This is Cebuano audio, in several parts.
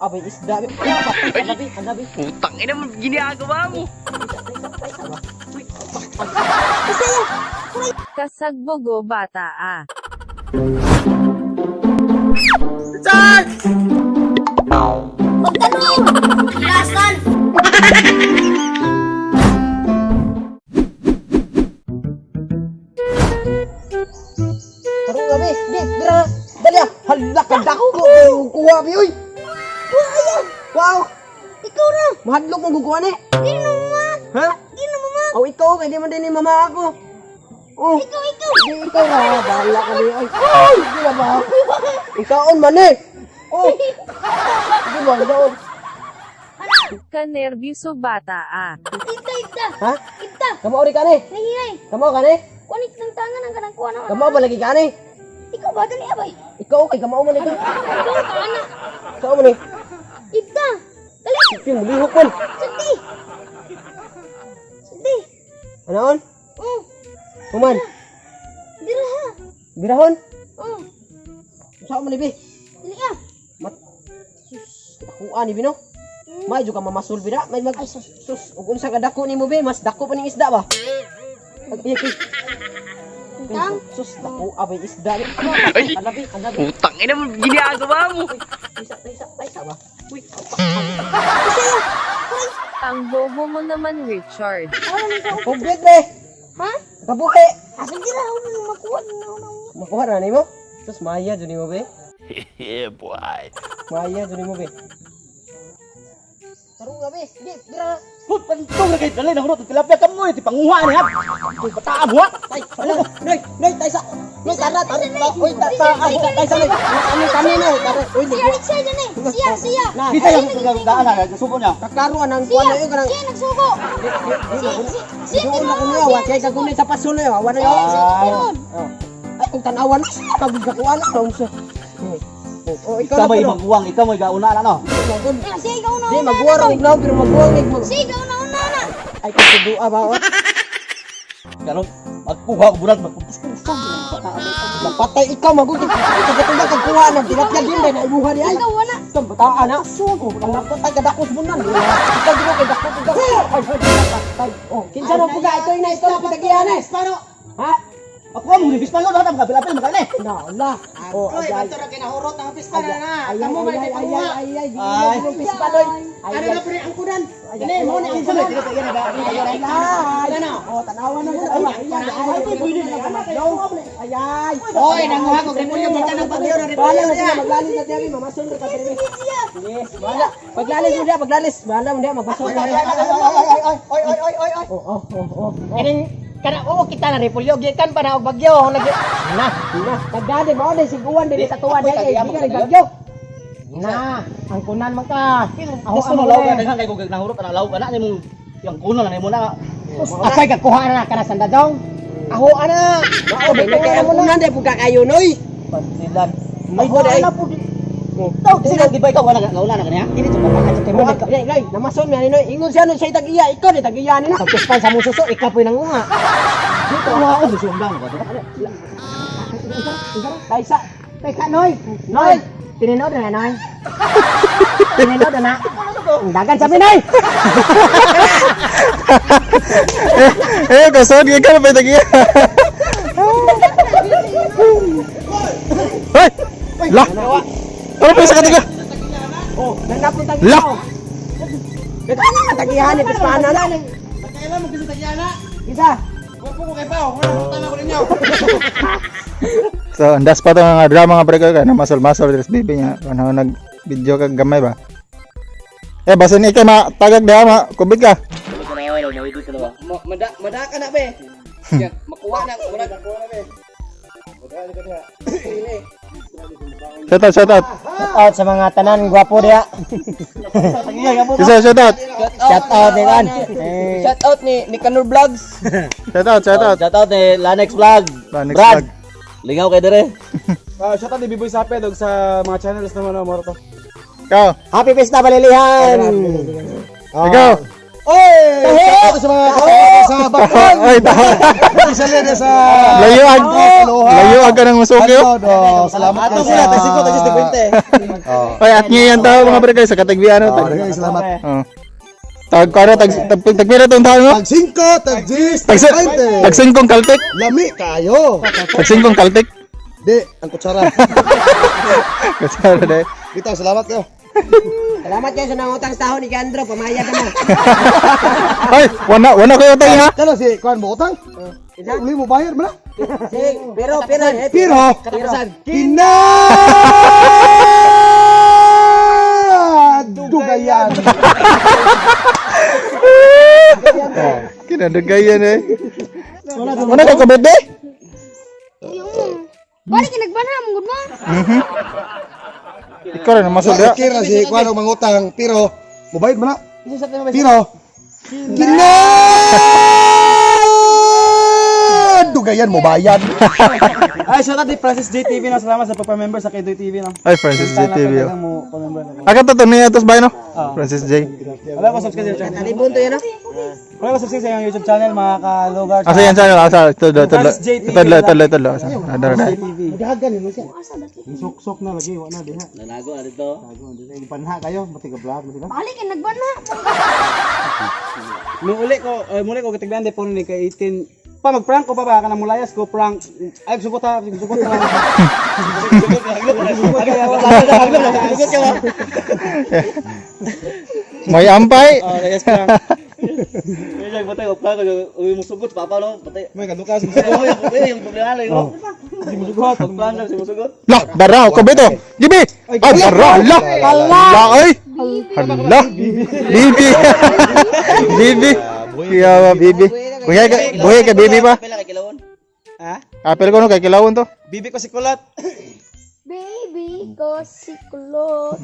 Abay, isda. Uy, patay, anabi, anabi. Putang ina mo, ginagawa mo. Kasagbogo bata ah. Richard! Pagtanong! Lasan! Tarong gabi, di, dira. Dali ah. Hala ka dako ko. Kuha bi oy. Wow. Ikaw na! Mahadlok mo kukuha ni. Di na mama! Ha? Di na mama! Oh, ikaw kay di man din ni mama ako. Oh. Ikaw, ikaw! Di ikaw na, bahala ka ni oy. Oy, di na ba? Ikaon man eh. Oh. Di ba, ikaon. Kanerbyuso bata ah. Ita, ita! Ha? Ita! Kamao ri ka ni. Nahinay! Kamao ka ni. Kunik ng tangan ang kanang kuha na. Kamao ba lagi ka ni? Ikaw ba? Dali abay! Ikaw kay kamao man ikaw. Ikaw ka na! Ikaw man eh. Ita! Dali! Yung mulihok man. Sandi! Sandi! Anaon? Oh! Human. Dira ha! Birahon. Oh! Saan man ni bi? Dali ah! Mat Sus, dakuan ni Bino. May ka mamasul bida, may mag Ay, sus. sus ug unsa ka dako nimo be, mas dako pa ning isda ba? Ay, ay, ay. Tang! Sus, dako abay isda ni. Ay. Anabi, anabi. Putang ina mo, ginagawa mo. Isa, isa, isa ba? Uy, Ang bobo mo naman, Richard. Ano man ka? Kubit be. Ha? Kabuhi. Asa dira ako nang makuha na na. Makuha na nimo? Sus, maya jud nimo be. Yeah, boy. Maya jud nimo be. Tarong gabi, di, dira. Put, pantong na kayo. Dali na hurot. Tilapia ka mo. Iti panguha ni ha. Iti bataan mo ha. Tay, ala, noy, noy, tay sa. Noy, tara, tara. Uy, ta, ta, ta, tay sa. Noy. Kami, kami na, tara. Uy, Siya, siya dyan eh! Siya, siya! Na, Kita yung daan na. Subo niya. Kaklaro anang Siya! kuan na yun kanang Siya nagsugo! Siya, siya, siya Doon na tinuod! kunya, Siya wa kay kagunit sa pasul na wa na Siya tinuod! Oh. Ay kung tanawan na siya kagud ka kuan na unsa. Oh, ikaw Ikaw na may kuno. maguwang. Ikaw may gauna na no. Magud. Ah, Siya ikaw na Di una maguwa ra na. og naw pero maguwang ni mag. Siya ikaw na una na. Ay kung dua ba. Oh. Karon magkuha og burat magpupus-pus. Napatay ikaw magud. Ikaw kag kuha na tilapia din na ibuha ni ay. Ikaw wala. Itong bataan na. Oh, napatay ka dakos mo nan. Ikaw di mo kay dakos ka. Ay, ay, patay. Oh, kinsa man puga ito ina ito pitagian eh. Ha? Ako mo ni bispan ko dapat makapil-apil makane. Na, la. Oh, ay, ay. Ito ra kinahurot ang pispan na na. Ay, Kamo man ay, kay ay, panguha. ay, ay, Ay. ay, pispa doy. Ay, Ano ay, na pre ang kunan? ay, Ini mo ni ang Kinsa kunan. may tilapia na ba? ay, ay, ay, oh, tanawan na mo. Ay, ay, ay, ay, ay, ay, ay. Oy, nanguha ko repolyo basta ng bagyo na Bahala repolyo na niya. sila, maglalis na tiyabi, mamasun ka pa rin. Yes, bahala. Paglalis mo diya, paglalis. Bahala mo diya, magbasun na. Ay ay ay ay ay ay ay ay. Oh, oh, oh, oh. Kining kana oo kita na repolyo gikan pa na og bagyo nag Na, na. Pagdali, mao na siguan din sa tuwa Apoy, dahil tagiya di mo ka ka nagbagyo. na ang kunan man ka. Ako Gusto ang mo law ka daghan kay kung nahurot na law ka na nimong yang kuno na nimo na. Ako'y kakuha na kana sandadong. Aho ana. Mao ba kay ang kunan di pud kayo noy. Pansilan. Ay, Ay, ay. na pud. Taw kasi di ba ikaw wala gauna na kaniya? Dili to baka sa Mo ay, ay, namason mi ani noy. Ingon siya noy siya tag-iya, ikaw ni tag-iya ni na. Pagpispan sa mong suso, ikaw po'y nanguha. Dito wala ako susundang ko. Taysa, Teka, Noy. Noy, tininood na, Noy. Tininood na. Ang dagan sabi, Noy. Eh, kasod ka na pa tagiya. Hoy! Lah. Ano pa sa katiga? Oh, nanapon tag-iya. Lah. Ano man tag-iya ni pispana na. Kailan mo kasi tagyana? Isa. Wapo ko kay Pao, wala ko ninyo. So, andas pa to nga drama nga pre ko kay masol-masol dress baby niya. Ano nag video kag gamay ba? Eh, basin ikay ma tagag diha ma kubit ka. Mada, mada ka na, be. Yan, makuha na. Murag. Shout out, shout out. Shout out sa mga tanan gwapo diha. Isa shout out. Shout out ni kan. Shout out ni Kanur Vlogs. Shout out, shout out. Shout out ni Lanex Vlog. Lanex Brad. Vlog. Lingaw kay dire. Shout out ni Biboy Sape dog sa mga channels naman mo to. Ikaw. Happy Fiesta Balilihan. Ikaw. Oy! Shout out sa mga kasama ko sa Bakon. Oy, tawa. Especially na sa Layuag. Layuag ka ng masukyo. Ano, oh, salamat Ato kayo muna, tag 5, tag 50. Oh. Ay, at niya yan tao mga pre kay sa katagbian. Oh, daghang salamat. Oh. Tag kano tag tag tag pira tong tao no? Tag 5, tag 10, Tag tag 20. tag singkong kaltik. Lami kayo. Tag singkong kaltik. Di, ang kutsara. Kasara dai. Bitaw, salamat kayo. Salamat kayo sa nangutang sa tahon ni Gandro, pamayad na mo. Ay, wana wana kayo tayo ha. Kano si Kuan mo utang? Uli mo bayar man. Sige, pero pero eh, Pero katapusan. kina dugayan. Kinadagayan eh. Wala ka kabit eh. Balik ka nagbanha mo gud mo. Ikaw rin masod ya. Kira si Kuan og mangutang pero mobayad man na. Pero kina dugayan mo bayad. Ay, shout out ni Francis JTV no. Salamat sa pagpa-member sa Kidoy TV no. Ay, Francis J TV. Sana mo pa-member na. Aka to to niya tos bay no? Francis J. Wala ko subscribe sa channel. Talibon to yan, no? Wala ko subscribe sa iyong YouTube channel mga ka-lugar. Asa yan channel? Asa ito ito ito. Francis J TV. Ito ito ito ito. Asa? Adara na. TV. Sok-sok na lagi wa na diha. Nanago na dito. Panha kayo, mati ka vlog, mati ka. Balik ka nagbanha. Nung uli ko, muli ko kitignan de phone ni kay 18 pa mag-prank ko pa ba kana mulayas ko prank. Ay sugot ha, sugot ha. Sugot kaya. Sugot kaya. May ampay. Oh, yes prank. Kaya patay ko prank ko uy mo sugot papa no. Patay. May kadukas. Uy, yung problema lang ko. Si musugot. Pag prank si mo sugot. Lah, dara ko beto. Gibi. Ay, dara la. La ay. Hala. Bibi. Bibi. Kuya ba bibi. Buhay ka, buhay ka bibi pa. Pila kay kilawon. Ha? Apel ko no kay kilawon to. Bibi ko si Kulot. Baby ko si kulot.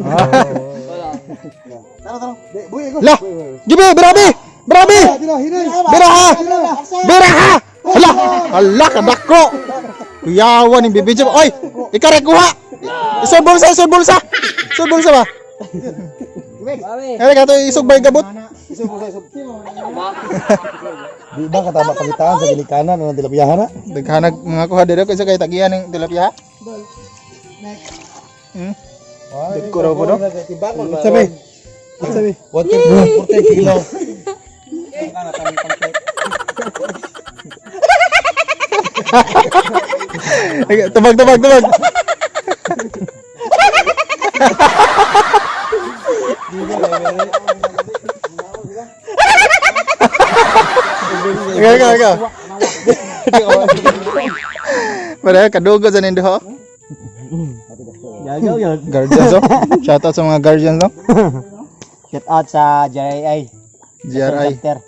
Di, buhi ko. Lah. Gibi, berabi. Berabi. Dira, hinay. Beraha. Beraha. Hala. Hala kadako. Kuyawan ni bibi. Oy, ikare kuha. Isod bulsa, isod bulsa. Isod bulsa ba? Kaya ka to isog bay gabot. Di ba katama kabitaan sa ginikanan ano tilapiyahan na? Daghanag mga kuha dito kasi kay tagian ng tilapia. Dagko raw po no. Sabi. Sabi. 140 kilo. Tubag, tubag, tubag. Ikaw, ikaw, ikaw. Pareha, kadugo sa nindo ho. Gagaw yun. Guardians oh. Shout out sa mga guardians no. Shout out sa JRI. GRI. Chapter.